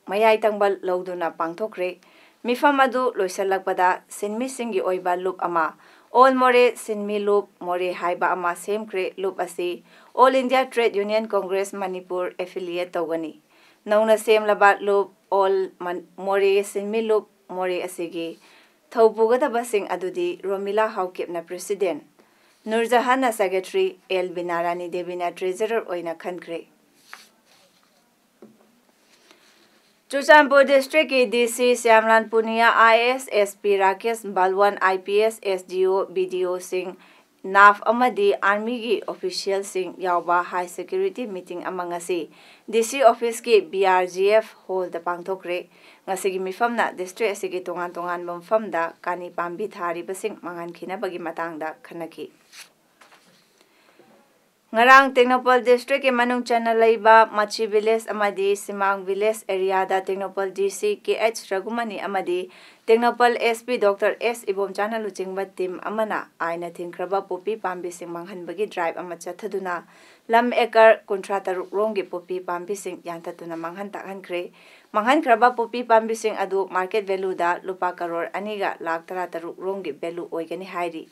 ꯃꯌꯥꯏ ꯇꯪꯕ ꯂꯧꯗꯨꯅ ꯄꯥꯡꯊꯣꯛꯈ꯭ꯔꯦ꯫ ꯃꯤꯐꯝ ꯑꯗꯨ ꯂꯣꯏꯁꯤꯜꯂꯛꯄꯗ ꯁꯤꯟꯃꯤꯁꯤꯡꯒꯤ ꯑꯣꯏꯕ ꯂꯨꯞ ꯑꯃ, All More ꯁꯤꯟꯃꯤ ꯂꯨꯞ ꯃꯣꯔꯦ ꯍꯥꯏꯕ ꯑꯃ ꯁꯦꯝꯈ꯭ꯔꯦ꯫ ꯂꯨꯞ ꯑꯁꯤ All India Trade Union Congress Manipur affiliate ꯇꯧꯒꯅꯤ꯫ ꯅꯧꯅ ꯁꯦꯝꯂꯕ ꯂꯨꯞ All ꯃꯟ-, ꯃꯣꯔꯦ ꯁꯤꯟꯃꯤ ꯂꯨꯞ ꯃꯣꯔꯦ ꯑꯁꯤꯒꯤ ꯊꯧ ꯄꯨꯒꯗꯕꯁꯤꯡ ꯑꯗꯨꯗꯤ ꯔꯣꯃꯤꯂꯥ ꯍꯥꯎꯀꯤꯞꯅ President, ꯅꯨꯔꯖꯍꯥꯟꯅ Secretary, ꯑꯦꯜ ꯕꯤꯅꯥꯔꯥꯅꯤ ꯗꯦꯕꯤꯅ Treasurer ꯑꯣꯏꯅ ꯈꯟꯈ꯭ꯔꯦ꯫ ꯆꯨꯔꯆꯥꯟꯄꯨꯔ district ꯀꯤ D C ꯁ꯭ꯌꯥꯝꯂꯥꯜ Punia, I A S, S P Rakesh ꯕꯥꯜꯋꯥꯟ, I P S, S D O, B D O ꯁꯤꯡ, NAF ꯑꯃꯗꯤ Army ꯒꯤ official ꯁꯤꯡ ꯌꯥꯎꯕ high security meeting ꯑꯃ ꯉꯁꯤ D C office ꯀꯤ B R G F hall ꯗ ꯄꯥꯡꯊꯣꯛꯈ꯭ꯔꯦ꯫ ꯉꯁꯤꯒꯤ ꯃꯤꯐꯝꯅ district ꯑꯁꯤꯒꯤ ꯇꯣꯉꯥꯟ ꯇꯣꯉꯥꯟꯕ ꯃꯐꯝꯗ ꯀꯥꯅꯤ ꯄꯥꯝꯕꯤ ꯊꯥꯔꯤꯕꯁꯤꯡ ꯃꯥꯡꯍꯟꯈꯤꯅꯕꯒꯤ ꯃꯇꯥꯡꯗ ꯈꯟꯅꯈꯤ꯫ ꯉꯔꯥꯡ ꯇꯦꯡꯅꯧꯄꯜ district ꯀꯤ ꯃꯅꯨꯡ ꯆꯟꯅ ꯂꯩꯕ ꯃꯆꯤ village ꯑꯃꯗꯤ ꯁꯤꯃꯥꯡ village area ꯗ Tengnoupal D C K H ꯔꯘꯨꯃꯅꯤ ꯑꯃꯗꯤ Tengnoupal S P Doctor S ꯏꯕꯣꯝꯆꯥꯅ ꯂꯨꯆꯤꯡꯕ team ꯑꯃꯅ ꯑꯥꯏꯟꯅ ꯊꯤꯡꯈ꯭ꯔꯕ ꯄꯣꯄꯤ ꯄꯥꯝꯕꯤꯁꯤꯡ ꯃꯥꯡꯍꯟꯕꯒꯤ drive ꯑꯃ ꯆꯠꯊꯗꯨꯅ ꯂꯝ acre ꯀꯨꯟꯊ꯭ꯔꯥ ꯇꯔꯨꯛ ꯔꯣꯝꯒꯤ ꯄꯣꯄꯤ ꯄꯥꯝꯕꯤꯁꯤꯡ ꯌꯥꯟꯊꯠꯇꯨꯅ ꯃꯥꯡꯍꯟ ꯇꯥꯛꯍꯟꯈ꯭ꯔꯦ꯫ ꯃꯥꯡꯍꯟꯈ꯭ꯔꯕ ꯄꯣꯄꯤ ꯄꯥꯝꯕꯤꯁꯤꯡ ꯑꯗꯨ market value ꯗ ꯂꯨꯄꯥ ꯀꯔꯣꯔ ꯑꯅꯤꯒ ꯂꯥꯈ ꯇꯔꯥ ꯇꯔꯨꯛ ꯔꯣꯝꯒꯤ value ꯑꯣꯏꯒꯅꯤ ꯍꯥꯏꯔꯤ꯫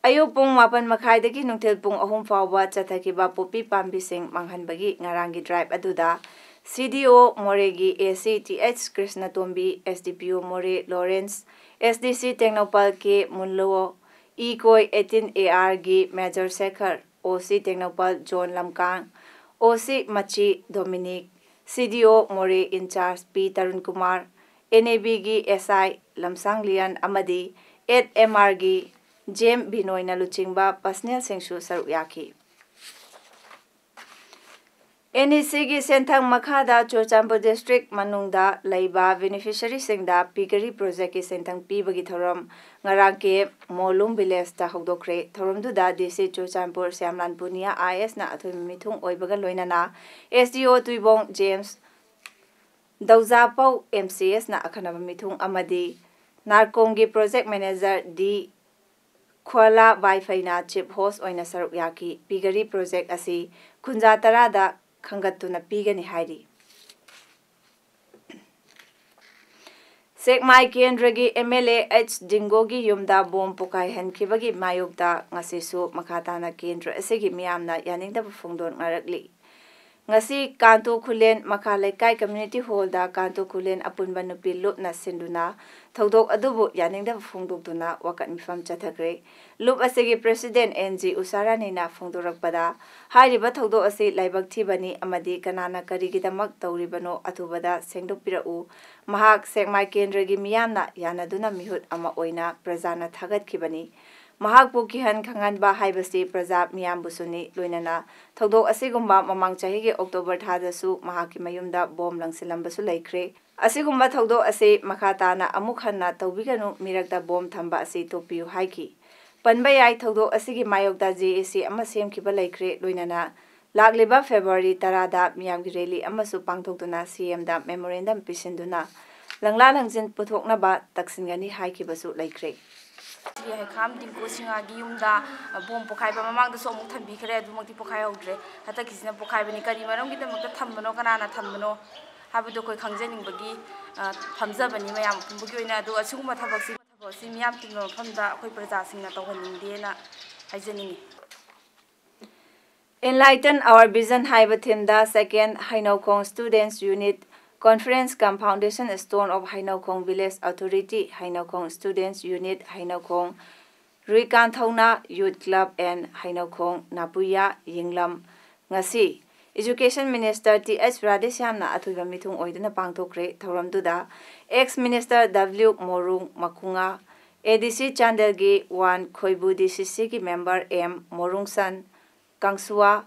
ꯑꯌꯨꯛ ꯄꯨꯡ ꯃꯥꯄꯟ ꯃꯈꯥꯏꯗꯒꯤ ꯅꯨꯡꯊꯤꯜ ꯄꯨꯡ ꯑꯍꯨꯝ ꯐꯥꯎꯕ ꯆꯠꯊꯈꯤꯕ ꯄꯣꯄꯤ ꯄꯥꯝꯕꯤꯁꯤꯡ ꯃꯥꯡꯍꯟꯕꯒꯤ ꯉꯔꯥꯡꯒꯤ drive ꯑꯗꯨꯗ C D O ꯃꯣꯔꯦꯒꯤ A C T H Krishnatombi, S D P O Moreh Lawrence, S D C Tengnoupal K Mullo, ꯏꯀꯣꯏ eighteen A R ꯒꯤ Major Shekhar, O C Tengnoupal John Lamkang, O C ꯃꯆꯤ ꯗꯣꯃꯤꯅꯤꯛ, C D O ꯃꯣꯔꯦ in charge P Tarun Kumar, N A B ꯒꯤ S I ꯂꯝꯁꯥꯡ ꯂꯤꯌꯟ ꯑꯃꯗꯤ eight M R ꯒꯤ jam ꯕꯤꯅꯣꯏꯅ ꯂꯨꯆꯤꯡꯕ personnel ꯁꯤꯡꯁꯨ ꯁꯔꯨꯛ ꯌꯥꯈꯤ꯫ N E C ꯒꯤ ꯁꯦꯟꯊꯪ ꯃꯈꯥꯗ ꯆꯨꯔꯆꯥꯟꯄꯨꯔ district ꯃꯅꯨꯡꯗ ꯂꯩꯕ beneficiary ꯁꯤꯡꯗ piggery project ꯀꯤ ꯁꯦꯟꯊꯪ ꯄꯤꯕꯒꯤ ꯊꯧꯔꯝ ꯉꯔꯥꯡ ꯀꯦ ꯃꯣꯂꯨꯝ village ꯇ ꯍꯧꯗꯣꯛꯈ꯭ꯔꯦ꯫ ꯊꯧꯔꯝꯗꯨꯗ D C Churachandpur ꯁ꯭ꯌꯥꯝꯂꯥꯜ Punia I A S ꯅ ꯑꯊꯣꯏꯕ ꯃꯤꯊꯨꯡ ꯑꯣꯏꯕꯒ ꯂꯣꯏꯅꯅ S D O Tuibong James, ꯗꯧꯖꯥꯄꯧ M C S ꯅ ꯑꯈꯟꯅꯕ ꯃꯤꯊꯨꯡ ꯑꯃꯗꯤ ꯅꯥꯔꯀꯣꯝꯒꯤ project manager D ꯈ꯭ꯋꯥꯂꯥ ꯕꯥꯏꯐꯩꯅ chief host ꯑꯣꯏꯅ ꯁꯔꯨꯛ ꯌꯥꯈꯤ꯫ Piggery project ꯑꯁꯤ ꯈꯨꯟꯖꯥ ꯇꯔꯥꯗ ꯈꯟꯒꯠꯇꯨꯅ ꯄꯤꯒꯅꯤ ꯍꯥꯏꯔꯤ꯫ ꯁꯦꯛꯃꯥꯏ ꯀꯦꯟꯗ꯭ꯔꯒꯤ M L A H ꯗꯤꯡꯒꯣꯒꯤ ꯌꯨꯝꯗ ꯕꯣꯝ ꯄꯣꯈꯥꯏꯍꯟꯈꯤꯕꯒꯤ ꯃꯥꯌꯣꯛꯇ ꯉꯁꯤꯁꯨ ꯃꯈꯥ ꯇꯥꯅ ꯀꯦꯟꯗ꯭ꯔ ꯑꯁꯤꯒꯤ ꯃꯤꯌꯥꯝꯅ ꯌꯥꯅꯤꯡꯗꯕ ꯐꯣꯡꯗꯣꯛꯅꯔꯛꯂꯤ꯫ ꯉꯁꯤ ꯀꯥꯟꯇꯣ ꯈꯨꯂꯦꯟ ꯃꯈꯥ ꯂꯩꯀꯥꯏ community hall ꯗ ꯀꯥꯟꯇꯣ ꯈꯨꯂꯦꯟ ꯑꯄꯨꯟꯕ ꯅꯨꯄꯤ ꯂꯨꯞꯅ ꯁꯤꯟꯗꯨꯅ ꯊꯧꯗꯣꯛ ꯑꯗꯨꯕꯨ ꯌꯥꯅꯤꯡꯗꯕ ꯐꯣꯡꯗꯣꯛꯇꯨꯅ ꯋꯥꯀꯠ ꯃꯤꯐꯝ ꯆꯠꯊꯈ꯭ꯔꯦ꯫ ꯂꯨꯞ ꯑꯁꯤꯒꯤ president N G ꯎꯁꯥꯔꯥꯅꯤꯅ ꯐꯣꯡꯗꯣꯔꯛꯄꯗ, ꯍꯥꯏꯔꯤꯕ ꯊꯧꯗꯣꯛ ꯑꯁꯤ ꯂꯥꯏꯕꯛ ꯊꯤꯕꯅꯤ ꯑꯃꯗꯤ ꯀꯅꯥꯅ ꯀꯔꯤꯒꯤꯗꯃꯛ ꯇꯧꯔꯤꯕꯅꯣ ꯑꯊꯨꯕꯗ ꯁꯦꯡꯗꯣꯛꯄꯤꯔꯛꯎ꯫ ꯃꯍꯥꯛ ꯁꯦꯛꯃꯥꯏ ꯀꯦꯟꯗ꯭ꯔꯒꯤ ꯃꯤꯌꯥꯝꯅ ꯌꯥꯅꯗꯨꯅ ꯃꯤꯍꯨꯠ ꯑꯃ ꯑꯣꯏꯅ ꯄ꯭ꯔꯖꯥꯅ ꯊꯥꯒꯠꯈꯤꯕꯅꯤ꯫ ꯃꯍꯥꯛꯄꯨ ꯀꯤꯍꯟ ꯈꯪꯍꯟꯕ ꯍꯥꯏꯕꯁꯤ ꯄ꯭ꯔꯖꯥ ꯃꯤꯌꯥꯝꯕꯨꯁꯨꯅꯤ꯫ ꯂꯣꯏꯅꯅ ꯊꯧꯗꯣꯛ ꯑꯁꯤꯒꯨꯝꯕ ꯃꯃꯥꯡ ꯆꯍꯤꯒꯤ October ꯊꯥꯗꯁꯨ ꯃꯍꯥꯛꯀꯤ ꯃꯌꯨꯝꯗ ꯕꯣꯝ ꯂꯪꯁꯤꯜꯂꯝꯕꯁꯨ ꯂꯩꯈ꯭ꯔꯦ꯫ ꯑꯁꯤꯒꯨꯝꯕ ꯊꯧꯗꯣꯛ ꯑꯁꯤ ꯃꯈꯥ ꯇꯥꯅ ꯑꯃꯨꯛ ꯍꯟꯅ ꯇꯧꯕꯤꯒꯅꯨ, ꯃꯤꯔꯛꯇ ꯕꯣꯝ ꯊꯝꯕ ꯑꯁꯤ ꯇꯣꯛꯄꯤꯌꯨ ꯍꯥꯏꯈꯤ꯫ ꯄꯟꯕ ꯌꯥꯏ, ꯊꯧꯗꯣꯛ ꯑꯁꯤꯒꯤ ꯃꯥꯌꯣꯛꯇ J A C ꯑꯃ ꯁꯦꯝꯈꯤꯕ ꯂꯩꯈ꯭ꯔꯦ꯫ ꯂꯣꯏꯅꯅ ꯂꯥꯛꯂꯤꯕ February ꯇꯔꯥꯗ ꯃꯤꯌꯥꯝꯒꯤ rally ꯑꯃꯁꯨ ꯄꯥꯡꯊꯣꯛꯇꯨꯅ C M ꯗ memorandum ꯄꯤꯁꯤꯟꯗꯨꯅ ꯂꯪꯂꯥ ꯂꯪꯖꯤꯟ ꯄꯨꯊꯣꯛꯅꯕ ꯇꯛꯁꯤꯟꯒꯅꯤ ꯍꯥꯏꯈꯤꯕꯁꯨ ꯂꯩꯈ꯭ꯔꯦ꯫ ꯁꯤꯒꯤ ꯍꯩꯈꯥꯝ ꯇꯤꯡꯀꯣ ꯁꯤꯡꯍꯒꯤ ꯌꯨꯝꯗ, ꯑ, ꯕꯣꯝ ꯄꯣꯈꯥꯏꯕ ꯃꯃꯥꯡꯗꯁꯨ ꯑꯃꯨꯛ ꯊꯝꯕꯤꯈ꯭ꯔꯦ, ꯑꯗꯨꯃꯛꯇꯤ ꯄꯣꯈꯥꯏꯍꯧꯗ꯭ꯔꯦ꯫ ꯍꯟꯗꯛꯀꯤꯁꯤꯅ ꯄꯣꯈꯥꯏꯕꯅꯤ꯫ ꯀꯔꯤ ꯃꯔꯝꯒꯤꯗꯃꯛꯇ ꯊꯝꯕꯅꯣ, ꯀꯅꯥꯅ ꯊꯝꯕꯅꯣ ꯍꯥꯏꯕꯗꯣ ꯑꯩꯈꯣꯏ ꯈꯪꯖꯅꯤꯡꯕꯒꯤ, ꯑ, ꯐꯝꯖꯕꯅꯤ ꯃꯌꯥꯝ ꯄꯨꯝꯕꯒꯤ ꯑꯣꯏꯅ꯫ ꯑꯗꯨꯒ ꯑꯁꯤꯒꯨꯝꯕ ꯊꯕꯛꯁꯤ ꯁꯤ ꯃꯤꯌꯥꯝ ꯇꯤꯟꯕ ꯃꯐꯝꯗ ꯑꯩꯈꯣꯏ ꯄ꯭ꯔꯖꯥꯁꯤꯡꯅ ꯇꯧꯍꯟꯅꯤꯡꯗꯦꯅ ꯍꯥꯏꯖꯅꯤꯡꯉꯤ꯫ Enlighten Our Vision ꯍꯥꯏꯕ ꯊꯤꯝꯗ second ꯍꯩꯅꯧꯈꯣꯡ Students Unit Conference cum Foundation Stone of Hainaukhuang Village Authority, Hainaukhuang Students Unit, Hainaukhuang Ruikanthona Youth Club and Hainaukhuang Napuya Yinglam ꯉꯁꯤ Education Minister T H Radheshyamꯅ ꯑꯊꯣꯏꯕ ꯃꯤꯊꯨꯡ ꯑꯣꯏꯗꯨꯅ ꯄꯥꯡꯊꯣꯛꯈ꯭ꯔꯦ꯫ ꯊꯧꯔꯝꯗꯨꯗ ex Minister W Morung Makunga, A D C Chandelgi Wan Khoibu, D C C ꯒꯤ member M Morungsan Kangsua,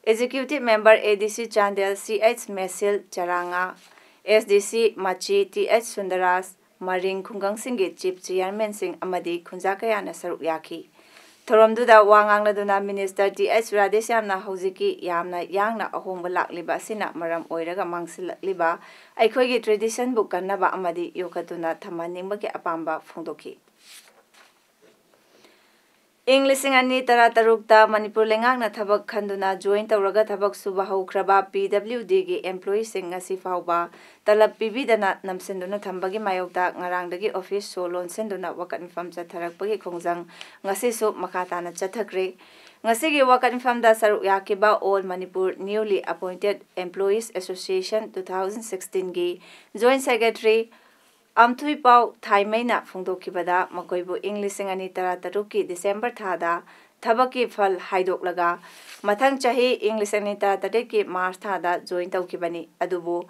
Executive Member A D C Chandel C H Mesil Charanga, S D C Machi T H Sundaras, ꯃꯔꯤꯡ ꯈꯨꯡꯒꯪꯁꯤꯡꯒꯤ chief chairmanꯁꯤꯡ ꯑꯃꯗꯤ ꯈꯨꯟꯖꯥ ꯀꯌꯥꯅ ꯁꯔꯨꯛ ꯌꯥꯈꯤ꯫ ꯊꯧꯔꯝꯗꯨꯗ ꯋꯥ ꯉꯥꯡꯅꯗꯨꯅ Minister T H Radheshyamꯅ ꯍꯧꯖꯤꯛꯀꯤ ꯌꯥꯝꯅ ꯌꯥꯡꯅ ꯑꯍꯣꯡꯕ ꯂꯥꯛꯂꯤꯕ ꯑꯁꯤꯅ ꯃꯔꯝ ꯑꯣꯏꯔꯒ ꯃꯥꯡꯁꯤꯜꯂꯛꯂꯤꯕ ꯑꯩꯈꯣꯏꯒꯤ traditionꯕꯨ ꯀꯟꯅꯕ ꯑꯃꯗꯤ ꯌꯣꯛꯈꯠꯇꯨꯅ ꯊꯝꯍꯟꯅꯤꯡꯕꯒꯤ ꯑꯄꯥꯝꯕ ꯐꯣꯡꯗꯣꯛꯈꯤ꯫ ꯏꯪ ꯂꯤꯁꯤꯡ ꯑꯅꯤ ꯇꯔꯥꯇꯔꯨꯛꯇ ꯃꯅꯤꯄꯨꯔ ꯂꯩꯉꯥꯛꯅ ꯊꯕꯛ ꯈꯟꯗꯨꯅ join ꯇꯧꯔꯒ ꯊꯕꯛ ꯁꯨꯕ ꯍꯧꯈ꯭ꯔꯕ P W Dꯒꯤ employeeꯁꯤꯡ ꯉꯁꯤ ꯐꯥꯎꯕ ꯇꯂꯕ ꯄꯤꯕꯤꯗꯅ ꯅꯝꯁꯤꯟꯗꯨꯅ ꯊꯝꯕꯒꯤ ꯃꯥꯌꯣꯛꯇ ꯉꯔꯥꯡꯗꯒꯤ office ꯁꯣ ꯂꯣꯟꯁꯤꯟꯗꯨꯅ ꯋꯥꯀꯠ ꯃꯤꯐꯝ ꯆꯠꯊꯔꯛꯄꯒꯤ ꯈꯣꯡꯖꯪ ꯉꯁꯤꯁꯨ ꯃꯈꯥ ꯇꯥꯅ ꯆꯠꯊꯈ꯭ꯔꯦ꯫ ꯉꯁꯤꯒꯤ ꯋꯥꯀꯠ ꯃꯤꯐꯝꯗ ꯁꯔꯨꯛ ꯌꯥꯈꯤꯕ All Manipur Newly Appointed Employees Association two thousand sixteenꯒꯤ joint secretary ꯑꯝꯊꯨꯏꯄꯥꯎ ꯊꯥꯏꯃꯩꯅ ꯐꯣꯡꯗꯣꯛꯈꯤꯕꯗ, ꯃꯈꯣꯏꯕꯨ ꯏꯪ ꯂꯤꯁꯤꯡ ꯑꯅꯤ ꯇꯔꯥꯇꯔꯨꯛꯀꯤ December ꯊꯥꯗ ꯊꯕꯛꯀꯤ ꯐꯜ ꯍꯥꯏꯗꯣꯛꯂꯒ ꯃꯊꯪ ꯆꯍꯤ ꯏꯪ ꯂꯤꯁꯤꯡ ꯑꯅꯤ ꯇꯔꯥꯇꯔꯦꯠꯀꯤ March ꯊꯥꯗ join ꯇꯧꯈꯤꯕꯅꯤ꯫ ꯑꯗꯨꯕꯨ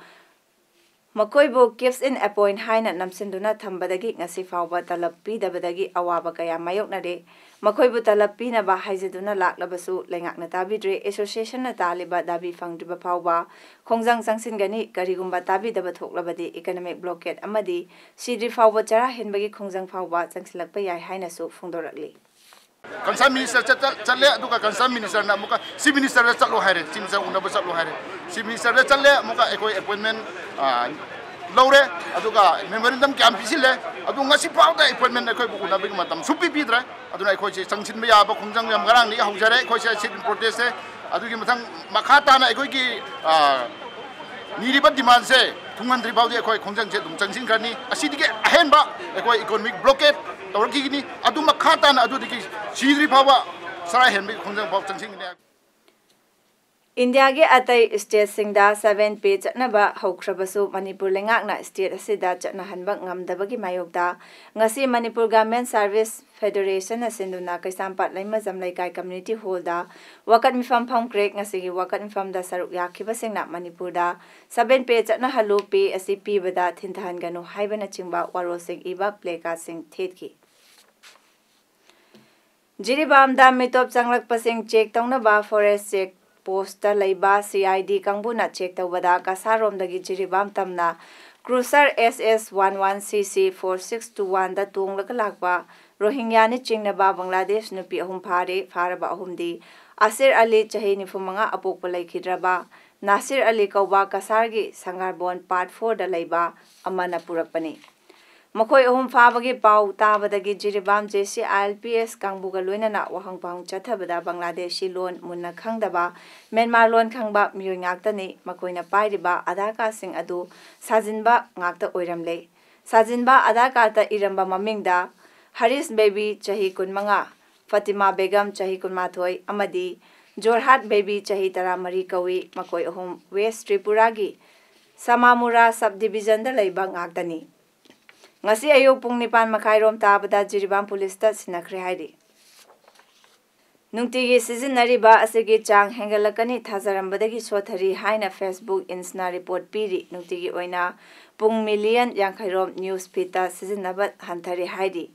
ꯃꯈꯣꯏꯕꯨ keeps in appoint ꯍꯥꯏꯅ ꯅꯝꯁꯤꯟꯗꯨꯅ ꯊꯝꯕꯗꯒꯤ ꯉꯁꯤ ꯐꯥꯎꯕ ꯇꯂꯕ ꯄꯤꯗꯕꯗꯒꯤ ꯑꯋꯥꯕ ꯀꯌꯥ ꯃꯥꯌꯣꯛꯅꯔꯦ꯫ ꯃꯈꯣꯏꯕꯨ ꯇꯂꯕ ꯄꯤꯅꯕ ꯍꯥꯏꯖꯗꯨꯅ ꯂꯥꯛꯂꯕꯁꯨ ꯂꯩꯉꯥꯛꯅ ꯇꯥꯕꯤꯗ꯭ꯔꯦ꯫ Associationꯅ ꯇꯥꯜꯂꯤꯕ ꯗꯥꯕꯤ ꯐꯪꯗ꯭ꯔꯤꯕ ꯐꯥꯎꯕ ꯈꯣꯡꯖꯪ ꯆꯪꯁꯤꯟꯒꯅꯤ꯫ ꯀꯔꯤꯒꯨꯝꯕ ꯇꯥꯕꯤꯗꯕ ꯊꯣꯛꯂꯕꯗꯤ economic blockade ꯑꯃꯗꯤ ꯁꯤꯗ꯭ꯔꯤ ꯐꯥꯎꯕ ꯆꯔꯥ ꯍꯦꯟꯕꯒꯤ ꯈꯣꯡꯖꯪ ꯐꯥꯎꯕ ꯆꯪꯁꯤꯜꯂꯛꯄ ꯌꯥꯏ ꯍꯥꯏꯅꯁꯨ ꯐꯣꯡꯗꯣꯔꯛꯂꯤ꯫ Concerned Minister ꯆꯠ-, ꯆꯠ-, ꯆꯠꯂꯦ, ꯑꯗꯨꯒ Concerned Ministerꯅ ꯑꯃꯨꯛꯀ Chief Ministerꯗ ꯆꯠꯂꯣ ꯍꯥꯏꯔꯦ, Chief Minister ꯎꯅꯕ ꯆꯠꯂꯣ ꯍꯥꯏꯔꯦ꯫ Chief Ministerꯗ ꯆꯠꯂꯦ, ꯑꯃꯨꯛꯀ ꯑꯩꯈꯣꯏ appointment, ꯑ, ꯂꯧꯔꯦ, ꯑꯗꯨꯒ memorandum ꯀꯌꯥꯝ ꯄꯤꯁꯤꯜꯂꯦ, ꯑꯗꯨ ꯉꯁꯤ ꯐꯥꯎꯗ appointment ꯑꯩꯈꯣꯏꯕꯨ ꯎꯅꯕꯒꯤ ꯃꯇꯝ ꯁꯨꯡꯄꯤ ꯄꯤꯗ꯭ꯔꯦ꯫ ꯑꯗꯨꯅ ꯑꯩꯈꯣꯏꯁꯦ ꯆꯪꯁꯤꯟꯕ ꯌꯥꯕ ꯈꯣꯡꯖꯪ ꯌꯥꯝ ꯉꯔꯥꯡꯗꯒꯤ ꯍꯧꯖꯔꯦ꯫ ꯑꯩꯈꯣꯏꯁꯦ sit-in protestꯁꯦ, ꯑꯗꯨꯒꯤ ꯃꯊꯪ ꯃꯈꯥ ꯇꯥꯅ ꯑꯩꯈꯣꯏꯒꯤ, ꯑ, ꯅꯤꯔꯤꯕ demandꯁꯦ ꯊꯨꯡꯍꯟꯗ꯭ꯔꯤ ꯐꯥꯎꯗꯤ ꯑꯩꯈꯣꯏ ꯈꯣꯡꯖꯪꯁꯦ ꯑꯗꯨꯝ ꯆꯪꯁꯤꯟꯈ꯭ꯔꯅꯤ꯫ ꯑꯁꯤꯗꯒꯤ ꯑꯍꯦꯟꯕ ꯑꯩꯈꯣꯏ economic blockade ꯇꯧꯔꯛꯈꯤꯒꯅꯤ꯫ ꯑꯗꯨ ꯃꯈꯥ ꯇꯥꯅ ꯑꯗꯨꯗꯒꯤ ꯁꯤꯗ꯭ꯔꯤ ꯐꯥꯎꯕ ꯁꯔꯥ ꯍꯦꯟꯕꯒꯤ ꯈꯣꯡꯖꯪ ꯐꯥꯎ ꯆꯪꯁꯤꯟꯒꯅꯤ꯫ ꯏꯟꯗꯤꯌꯥꯒꯤ ꯑꯇꯩ ꯁ꯭ꯇꯦꯠꯁꯤꯡꯗ seven pay ꯆꯠꯅꯕ ꯍꯧꯈ꯭ꯔꯕꯁꯨ ꯃꯅꯤꯄꯨꯔ ꯂꯩꯉꯥꯛꯅ ꯁ꯭ꯇꯦꯠ ꯑꯁꯤꯗ ꯆꯠꯅꯍꯟꯕ ꯉꯝꯗꯕꯒꯤ ꯃꯥꯌꯣꯛꯇ ꯉꯁꯤ ꯃꯅꯤꯄꯨꯔ ꯒꯥꯔꯃꯦꯟ ꯁꯥꯔꯚꯤꯁ ꯐꯦꯗꯔꯦꯁꯟꯅ ꯁꯤꯟꯗꯨꯅ ꯀꯩꯁꯥꯝꯄꯥꯠ ꯂꯩꯃꯖꯝ ꯂꯩꯀꯥꯏ ꯀꯝꯃ꯭ꯌꯨꯅꯤꯇꯤ ꯍꯣꯜꯗ ꯋꯥꯀꯠ ꯃꯤꯐꯝ ꯐꯝꯈ꯭ꯔꯦ꯫ ꯉꯁꯤꯒꯤ ꯋꯥꯀꯠ ꯃꯤꯐꯝꯗ ꯁꯔꯨꯛ ꯌꯥꯈꯤꯕꯁꯤꯡꯅ ꯃꯅꯤꯄꯨꯔꯗ seven pay ꯆꯠꯅꯍꯜꯂꯨ, pay ꯑꯁꯤ ꯄꯤꯕꯗ ꯊꯤꯟꯊꯍꯟꯒꯅꯨ ꯍꯥꯏꯕꯅꯆꯤꯡꯕ ꯋꯥꯔꯣꯜꯁꯤꯡ ꯏꯕ placardꯁꯤꯡ ꯊꯦꯠꯈꯤ꯫ ꯖꯤꯔꯤꯕꯥꯝꯗ ꯃꯤꯇꯣꯞ ꯆꯪꯂꯛꯄꯁꯤꯡ ꯆꯦꯛ ꯇꯧꯅꯕ ꯐꯣꯔꯦꯁ ꯆꯦꯛ ꯄꯣꯁꯇ ꯂꯩꯕ ꯁꯤ ꯑꯥꯏ ꯗꯤ ꯀꯥꯡꯕꯨꯅ ꯆꯦꯛ ꯇꯧꯕꯗ ꯀꯁꯥꯔꯣꯝꯗꯒꯤ ꯖꯤꯔꯤꯕꯥꯝ ꯇꯝꯅ ꯀ꯭ꯔꯨꯁꯔ ꯑꯦꯁ ꯑꯦꯁ ꯋꯥꯟ ꯋꯥꯟ ꯁꯤ ꯁꯤ ꯐꯣꯔ ꯁꯤꯛꯁ ꯇꯨ ꯋꯥꯟꯗ ꯇꯣꯡꯂꯒ ꯂꯥꯛꯄ ꯔꯣꯍꯤꯡꯌꯥꯅꯤ ꯆꯤꯡꯅꯕ ꯕꯪꯒ꯭ꯂꯥꯗꯦꯁ ꯅꯨꯄꯤ ꯑꯍꯨꯝ ꯐꯥꯔꯦ꯫ ꯐꯥꯔꯕ ꯑꯍꯨꯝꯗꯤ ꯑꯁꯤꯔ ꯑꯂꯤ, ꯆꯍꯤ ꯅꯤꯐꯨ ꯃꯉꯥ, ꯑꯄꯣꯛꯄ ꯂꯩꯈꯤꯗ꯭ꯔꯕ ꯅꯥꯁꯤꯔ ꯑꯂꯤ ꯀꯧꯕ ꯀꯁꯥꯔꯒꯤ ꯁꯪꯒꯥꯔꯕꯣꯟ ꯄꯥꯔꯠ ꯐꯣꯔꯗ ꯂꯩꯕ ꯑꯃꯅ ꯄꯨꯔꯛꯄꯅꯤ꯫ ꯃꯈꯣꯏ ꯑꯍꯨꯝ ꯐꯥꯕꯒꯤ ꯄꯥꯎ ꯇꯥꯕꯗꯒꯤ Jiribam J C I L P S ꯀꯥꯡꯕꯨꯒ ꯂꯣꯏꯅꯅ ꯋꯥꯍꯪ ꯄꯥꯎꯍꯪ ꯆꯠꯊꯕꯗ ꯕꯪꯒ꯭ꯂꯥꯗꯦꯁꯤ ꯂꯣꯟ ꯃꯨꯟꯅ ꯈꯪꯗꯕ, ꯃ꯭ꯌꯥꯟꯃꯥꯔ ꯂꯣꯟ ꯈꯪꯕ ꯃꯤꯑꯣꯏ ꯉꯥꯛꯇꯅꯤ꯫ ꯃꯈꯣꯏꯅ ꯄꯥꯏꯔꯤꯕ ꯑꯙꯥꯔ ꯀꯥꯔꯗꯁꯤꯡ ꯑꯗꯨ ꯁꯥꯖꯤꯟꯕ ꯉꯥꯛꯇ ꯑꯣꯏꯔꯝꯂꯦ꯫ ꯁꯥꯖꯤꯟꯕ ꯑꯙꯥꯔ ꯀꯥꯔꯗꯇ ꯏꯔꯝꯕ ꯃꯃꯤꯡꯗ ꯍꯔꯤꯁ ꯕꯦꯕꯤ, ꯆꯍꯤ ꯀꯨꯟꯃꯉꯥ, ꯐꯥꯇꯤꯃꯥ ꯕꯦꯒꯝ, ꯆꯍꯤ ꯀꯨꯟꯃꯥꯊꯣꯏ, ꯑꯃꯗꯤ ꯖꯣꯔꯍꯥꯠ ꯕꯦꯕꯤ, ꯆꯍꯤ ꯇꯔꯥꯃꯔꯤ ꯀꯧꯏ꯫ ꯃꯈꯣꯏ ꯑꯍꯨꯝ ꯋꯦꯁ ꯇ꯭ꯔꯤꯄꯨꯔꯥꯒꯤ ꯁꯃꯥꯃꯨꯔꯥ ꯁꯕ ꯗꯤꯕꯤꯖꯟꯗ ꯂꯩꯕ ꯉꯥꯛꯇꯅꯤ꯫ ꯉꯁꯤ ꯑꯌꯨꯛ ꯄꯨꯡ ꯅꯤꯄꯥꯟ ꯃꯈꯥꯏꯔꯣꯝ ꯇꯥꯕꯗ ꯖꯤꯔꯤꯕꯥꯝ ꯄꯨꯂꯤꯁꯇ ꯁꯤꯟꯅꯈ꯭ꯔꯦ ꯍꯥꯏꯔꯤ꯫ ꯅꯨꯡꯇꯤꯒꯤ ꯁꯤꯖꯤꯟꯅꯔꯤꯕ ꯑꯁꯤꯒꯤ ꯆꯥꯡ ꯍꯦꯟꯒꯠꯂꯛꯀꯅꯤ ꯊꯥꯖꯔꯝꯕꯗꯒꯤ ꯁꯣꯊꯔꯤ ꯍꯥꯏꯅ Facebook, Insta-ꯅ ꯔꯤꯄꯣꯔꯠ ꯄꯤꯔꯤ꯫ ꯅꯨꯡꯇꯤꯒꯤ ꯑꯣꯏꯅ ꯄꯨꯡ ꯃꯤꯂꯤꯌꯟ ꯌꯥꯡꯈꯩꯔꯣꯝ ꯅ꯭ꯌꯨꯁ ꯐꯤꯗꯇ ꯁꯤꯖꯤꯟꯅꯕ ꯍꯟꯊꯔꯦ ꯍꯥꯏꯔꯤ꯫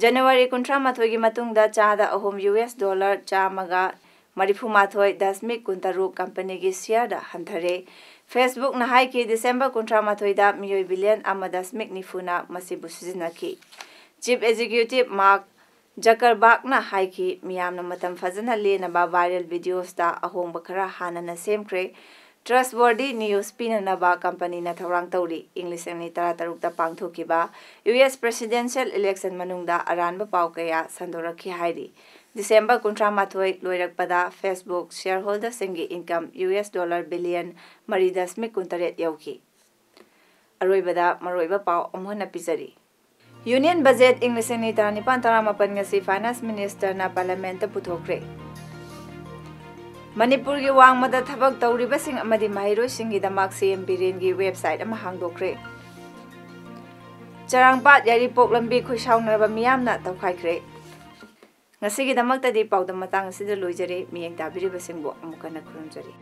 ꯖꯅꯋꯥꯔꯤ ꯀꯨꯟꯊ꯭ꯔꯥ ꯃꯥꯊꯣꯏꯒꯤ ꯃꯇꯨꯡꯗ ꯆꯥꯗ ꯑꯍꯨꯝ ꯌꯨ ꯑꯦꯁ ꯗꯣꯂꯔ ꯆꯥꯝꯃꯒ ꯃꯔꯤꯐꯨ ꯃꯥꯊꯣꯏ ꯗꯁꯃꯤꯛ ꯀꯨꯟꯇꯔꯨꯛ ꯀꯝꯄꯅꯤꯒꯤ ꯁꯤꯌꯔꯗ ꯍꯟꯊꯔꯦ꯫ Facebook-ꯅ ꯍꯥꯏꯈꯤ, ꯗꯤꯁꯦꯝꯕꯔ ꯀꯨꯟꯊ꯭ꯔꯥ ꯃꯥꯊꯣꯏꯗ ꯃꯤꯑꯣꯏ ꯕꯤꯂꯤꯌꯟ ꯑꯃ ꯗꯁꯃꯤꯛ ꯅꯤꯐꯨꯅ ꯃꯁꯤꯕꯨ ꯁꯤꯖꯤꯟꯅꯈꯤ꯫ ꯆꯤꯐ ꯑꯦꯛꯖꯤꯀ꯭ꯌꯨꯇꯤꯚ ꯃꯥꯔꯛ ꯖꯀꯔꯕꯥꯔꯒꯅ ꯍꯥꯏꯈꯤ, ꯃꯤꯌꯥꯝꯅ ꯃꯇꯝ ꯐꯖꯅ ꯂꯦꯟꯅꯕ ꯚꯥꯏꯔꯦꯜ ꯚꯤꯗꯤꯑꯣꯁꯇ ꯑꯍꯣꯡꯕ ꯈꯔ ꯍꯥꯟꯅꯅ ꯁꯦꯝꯈ꯭ꯔꯦ꯫ Trustworthy news ꯄꯤꯅꯅꯕ ꯀꯝꯄꯅꯤꯅ ꯊꯧꯔꯥꯡ ꯇꯧꯔꯤ꯫ ꯏꯪ ꯂꯤꯁꯤꯡ ꯑꯅꯤ ꯇꯔꯥꯇꯔꯨꯛꯇ ꯄꯥꯡꯊꯣꯛꯈꯤꯕ ꯌꯨ ꯑꯦꯁ presidential election ꯃꯅꯨꯡꯗ ꯑꯔꯥꯟꯕ ꯄꯥꯎ ꯀꯌꯥ ꯁꯟꯗꯣꯔꯛꯈꯤ ꯍꯥꯏꯔꯤ꯫ ꯗꯤꯁꯦꯝꯕꯔ ꯀꯨꯟꯊ꯭ꯔꯥ ꯃꯥꯊꯣꯏ ꯂꯣꯏꯔꯛꯄꯗ Facebook shareholder-ꯁꯤꯡꯒꯤ income U S dollar billion ꯃꯔꯤ ꯗꯁꯃꯤꯛ ꯀꯨꯟꯇꯔꯦꯠ ꯌꯧꯈꯤ꯫ ꯑꯔꯣꯏꯕꯗ ꯃꯔꯨꯑꯣꯏꯕ ꯄꯥꯎ ꯑꯃꯨꯛ ꯍꯟꯅ ꯄꯤꯖꯔꯤ꯫ Union Budget ꯏꯪ ꯂꯤꯁꯤꯡ ꯑꯅꯤ ꯇꯔꯥꯅꯤꯄꯥꯟ ꯇꯔꯥꯃꯥꯄꯟ ꯉꯁꯤ Finance Minister ꯅ Parliament ꯇ ꯄꯨꯊꯣꯛꯈ꯭ꯔꯦ꯫ ꯃꯅꯤꯄꯨꯔꯒꯤ ꯋꯥꯡꯃꯗ ꯊꯕꯛ ꯇꯧꯔꯤꯕꯁꯤꯡ ꯑꯃꯗꯤ ꯃꯍꯩꯔꯣꯏꯁꯤꯡꯒꯤꯗꯃꯛ ꯁꯤ ꯑꯦꯝ ꯕꯤꯔꯦꯟꯒꯤ website ꯑꯃ ꯍꯥꯡꯗꯣꯛꯈ꯭ꯔꯦ꯫ ꯆꯔꯥꯡꯄꯥꯠ ꯌꯥꯏꯔꯤꯄꯣꯛ ꯂꯝꯕꯤ ꯈꯨꯠꯁꯥꯎꯅꯔꯕ ꯃꯤꯌꯥꯝꯅ ꯇꯧꯈꯥꯏꯈ꯭ꯔꯦ꯫ ꯉꯁꯤꯒꯤꯗꯃꯛꯇꯗꯤ ꯄꯥꯎꯗꯝ ꯃꯇꯥꯡ ꯑꯁꯤꯗ ꯂꯣꯏꯖꯔꯦ꯫ ꯃꯤꯠꯌꯦꯡ ꯇꯥꯕꯤꯔꯤꯕꯁꯤꯡꯕꯨ ꯑꯃꯨꯛ ꯍꯟꯅ ꯈꯨꯔꯨꯝꯖꯔꯤ꯫